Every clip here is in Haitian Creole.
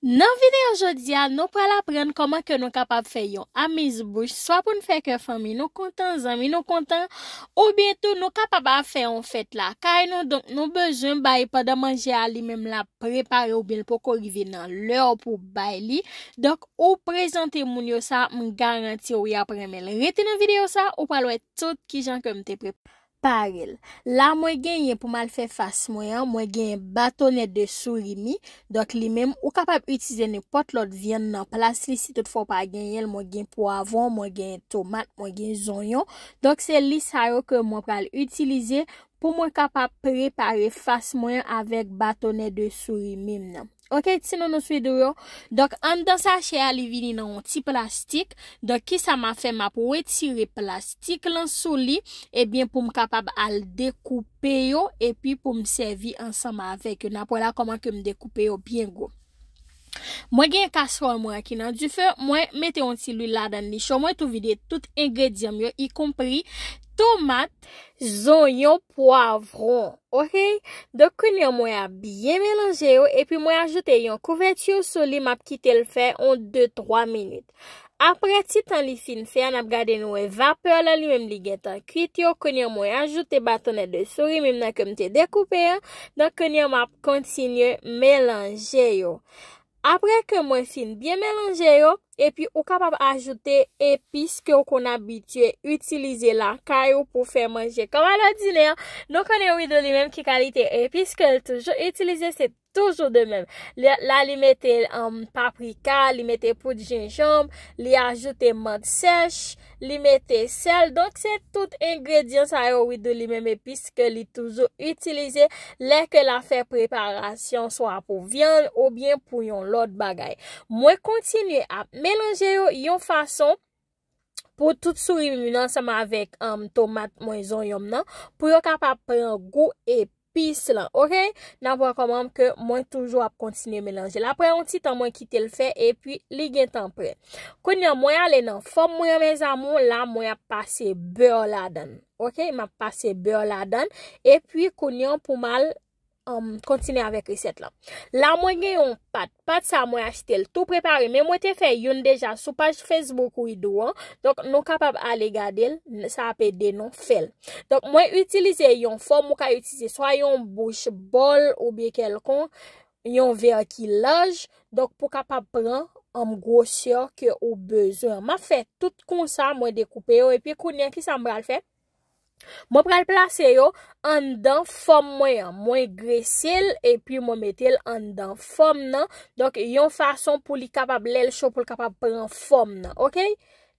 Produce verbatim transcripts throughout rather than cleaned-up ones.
Nan videyo jodi a, nou pral aprann kòman ke nou kapab fè yon amiz bouch, swa pou n fè kè fanmi nou kontan, zanmi nou kontan, oubyen tou nou kapab al fè yon fèt lakay nou. Donk, nou bezwen bay pandan manje a li menm l ap prepare oubyen l poko rive nan lè pou bay li. Donk, ou prezante moun yo sa, m garanti w y ap renmen l. Rete nan videyo sa, ou pral wè tout kijan ke m te prepare l. La, mwen genyen pou m al fè fas mwen an, mwen genyen batonè de surimi. Donk, li menm, ou kapab itilize nenpòt lòt vyann nan plas li, si toutfwa w pa genyen l. Mwen gen pwavwon, mwen gen tomat, mwen gen zonyon. Donk, se li sa yo ke mwen pral itilize pou mwen kapab prepare fas mwen avèk batonè de surimi m nan. Oke, ti nounours Widoo yo. Donk, anndan sachè a, li vini nan yon ti plastik. Donk, kisa m ap fè? M ap retire plastik lan sou li, ebyen, pou m kapab al dekoupe yo, epi pou m sèvi ansanm avèk yo. N ap wè la kòman ke m dekoupe yo byen gwo. Mwen gen kaswòl mwen an ki nan dife, mwen mete yon ti lwil ladan li cho, mwen tou vide tout engredyan m yo, ikonpri tomat, zonyon, pwavwon. Oke? Donk, kounye a mwen ap byen melanje yo, epi mwen ajoute yon kouvèti sou li, m ap kite l fè yon de twa minit. Apre ti tan li fin fè a, n ap gade nou wè vapè lan li menm li gentan kwit yo. Kounye a mwen ajoute batonè de surimi m nan ke m te dekoupe an. Donk, kounye a m ap kontinye melanje yo. Apre ke mwen fin byen melanje yo, epi ou kapab ajoute epis ke w konn abitye itilize lakay ou pou fè manje. Kòm alòdinè, nou konnen Widoo li menm ki kalite epis ke l toujou itilize, se toujou de menm. Li, la, li mete, um, paprika, li mete poud jenjanm, li ajoute mant sèch, li mete sèl. Donk, se tout engredyan sa yo, Widoo li menm epis ke li toujou itilize lè ke l ap fè preparasyon, swa pou vyann oubyen pou yon lòt bagay. Mwen kontinye ap melanje yo yon fason pou tout surimi m nan ansanm avèk, um, tomat mwen, zonyon m nan, pou yo kapab pran gou epis lan, oke? N ap wè kòman ke mwen toujou ap kontinye melanje l. Apre yon ti tan, mwen kite l fè, epi li gentan prè. Kounye a, mwen ale nan fòm mwen an, mes amours, la, mwen ap pase bè ladan l, oke? M ap pase bè ladan l, epi kounye a, pou m al, um, kontinye avèk resèt lan. La, mwen gen yon pat. Pat sa, mwen achte l tou prepare, men mwen te fè youn deja sou paj Facebook Widoo an. Donk, nou kapab ale gade l, n-, sa ap ede nou fè l. Donk, mwen itilize yon fòm, ou ka itilize swa yon bouch bòl oubyen kèlkonk, yon vè ki laj. Donk, pou kapab pran, um, gwosè ke ou bezwen. M ap fè tout konsa, mwen dekoupe yo, epi kounye a, kisa m pral fè? Mwen pral plase yo anndan fòm mwen an. Mwen grese l, epi mwen mete l anndan fòm nan. Donk, yon fason pou li kapab, lè l cho, pou l kapab pran fòm nan, oke?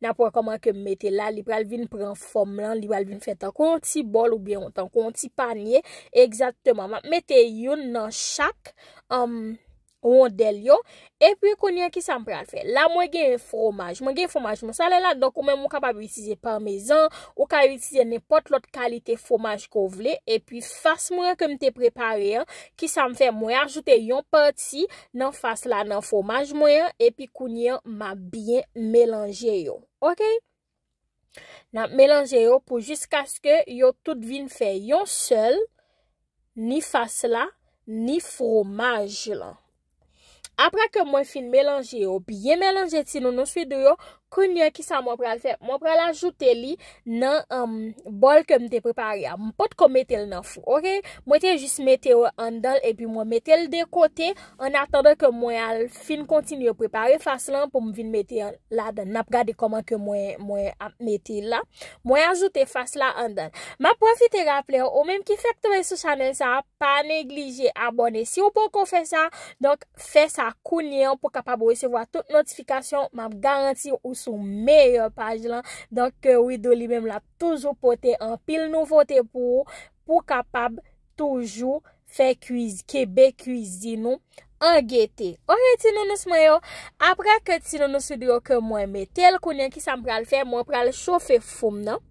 N ap wè kòman ke m mete l la, li pral vin pran fòm lan, li pral vin fè tankou yon ti bòl oubyen yon, tankou yon ti panye. Egzakteman. M ap mete youn nan chak, um, wondèl yo. Epi kounye a, kisa m pral fè? La, mwen gen fwomaj. Mwen gen fwomaj mosarèl la, donk ou menm ou kapab itilize pamezan, ou ka itilize nenpòt lòt kalite fwomaj ke w vle. Epi fas mwen an ke m te prepare an, kisa m fè? Mwen ajoute yon pati nan fas la nan fwomaj mwen an, epi kounye a, m ap byen melanje yo. Oke? N ap melanje yo pou jiskaske yo tout vin fè yon sèl, ni fas la, ni fwomaj lan. Apre ke mwen fin melanje yo, byen melanje ti nounours Widoo yo, kounye a kisa mwen pral fè? Mwen pral ajoute li nan, um, bòl ke m te prepare a. M potko mete l nan fou, oke? Mwen te jis mete yo anndan l epi mwen mete l de kote, an atandan ke mwen al fin kontinye prepare fas lan pou m vin mete an, ladan. N ap gade kòman ke mwen, mwen ap mete l la. Mwen ajoute fas la anndan. M ap pwofite raple w, ou menm ki fèk tonbe sou chanèl sa a, pa neglije abòne si w poko fè sa. Donk, fè sa kounye a pou kapab resevwa tout notifikasyon. M ap garanti ou sou meyè paj lan. Donk, ke Widoo li menm l ap toujou pote anpil nouvote pou ou, pou kapab toujou fè kwiz-, kenbe kwizin ou an gete. Oke, ti nounours mwen yo. Apre ke ti nounours Widoo yo ke mwen mete l, kounye a kisa m pral fè? Mwen pral chofe fou m nan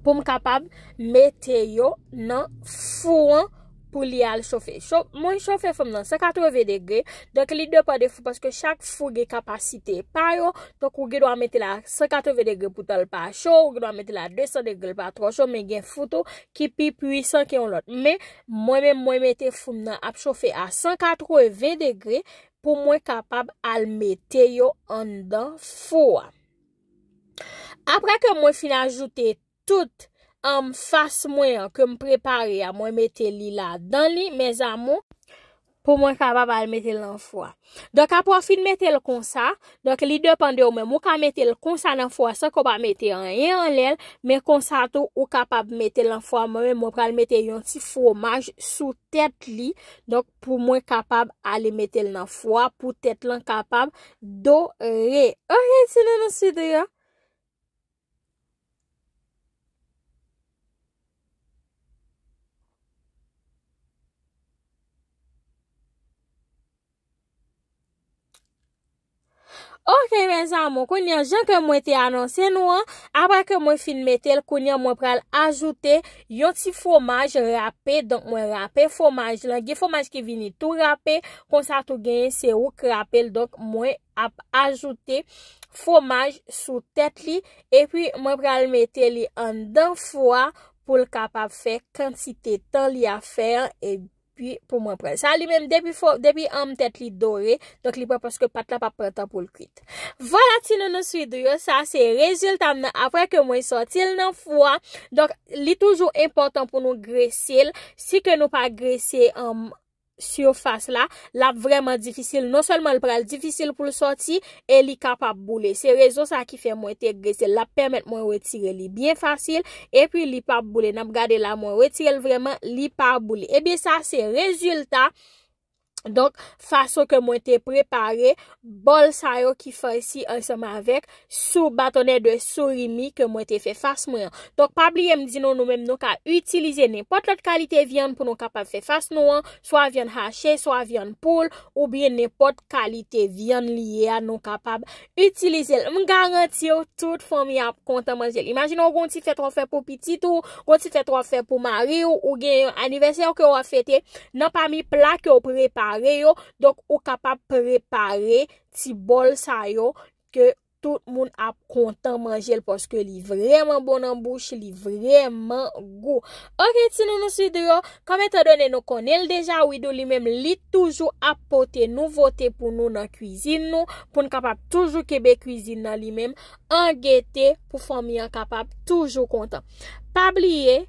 pou m kapab mete yo nan fou an pou li al chofe. Cho-, mwen chofe fou m nan san katreven degre. Donk, li depann de fou, paske chak fou gen kapasite pa yo. Donk, ou gen dwa mete l a san katreven degre pou tan l pa cho, ou gen dwa mete l a de san degre l pa twò cho, men gen fou tou ki pi pwisan ke yon lòt. Men, mwen menm, mwen mete fou m nan ap chofe a san katreven degre, pou mwen kapab al mete yo anndan fou a. Apre ke mwen fin ajoute tout, um, fas mwen an ke m prepare a, mwen mete li ladan li, mes amours, pou mwen kapab al mete l nan fou a. Donk, apre w fin mete l konsa, donk, li depann de ou menm. Ou ka mete l konsa nan fou a san ke w pa mete anyen anlè l, men konsa tou, ou kapab mete l nan fou a. Mwen menm, mwen pral mete yon ti fwomaj sou tèt li. Donk, pou mwen kapab ale mete l nan fou a, pou tèt lan kapab dore. Ok, ti nounours Swidri yo. Ok, mes amours, kounye a, jan ke mwen te anonse nou an, apre ke mwen fin mete l, kounye a, mwen pral ajoute yon ti fwomaj rape. Donk, mwen rape fwomaj lan. Gen fwomaj ki vini tou rape, konsa tou genyen se ou k rape l. Donk, mwen ap ajoute fwomaj sou tèt li, epi mwen pral mete li anndan fou a pou l kapab fè kantite tan li ap fè an, epi pou mwen pran l. Sa li menm, depi fo, depi, um, tèt li dore, donk li pran paske pat la p ap pran tan pou l kwit. Vwala, ti nounours Swidri yo, sa se rezilta m nan apre ke mwen sòti l nan fou a. Donk, li toujou enpòtan pou nou grese l. Si ke nou pa grese, um, sifas la, l ap vrèman difisil. Non sèlman l pral difisil pou l sòti, e li kapab boule. Se rezon sa ki fè mwen te grese l. L ap pèmèt mwen retire li byen fasil, epi li p ap boule. N ap gade la, mwen retire l vrèman, li pa boule. Ebyen, sa se rezilta, donk, fason ke mwen te prepare bòl sa yo ki fè isi ansanm avèk sou batonnè de surimi ke mwen te fè fas mwen an. Donk, pa bliye m di nou, nou menm nou ka itilize nenpòt lòt kalite vyann pou nou kapab fè fas nou an, swa vyann hache, swa vyann poul, oubyen nenpòt kalite vyann li ye a, nou kapab itilize l. M garanti w, tout fanmi ap kontan manje l. Imajine w gon ti fèt w ap fè pou pitit ou, gon ti fèt w ap fè pou mari w, ou gen yon anivèsè ke w ap fete, nan pami pla ke w prepare yo, donk ou kapab prepare ti bòl sa yo ke tout moun ap kontan manje l paske li vrèman bon nan bouch, li vrèman gou. Ok, ti nounours Swidri yo, kòm etandone nou konnen l deja, Widoo li menm li toujou ap pote nouvote pou nou nan kwizin nou, pou n kapab toujou kenbe kwizin nan li menm an gete, pou fanmi an kapab toujou kontan. Pa bliye,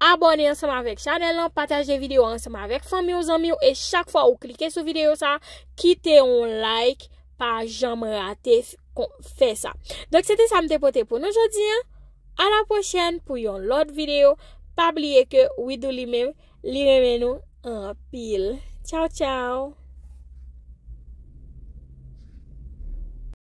abòne ansanm avèk chanèl lan, pataje videyo a ansanm avèk fanmi w, zanmi w, e chak fwa ou klike sou videyo sa, kite yon like, pa janm rate f-, kon-, fè sa. Donk, se te sa m te pote pou nou jodi an. A la pwochèn pou yon lòt videyo. Pa bliye ke Widoo li menm, li renmen nou anpil. Tchaw, tchaw!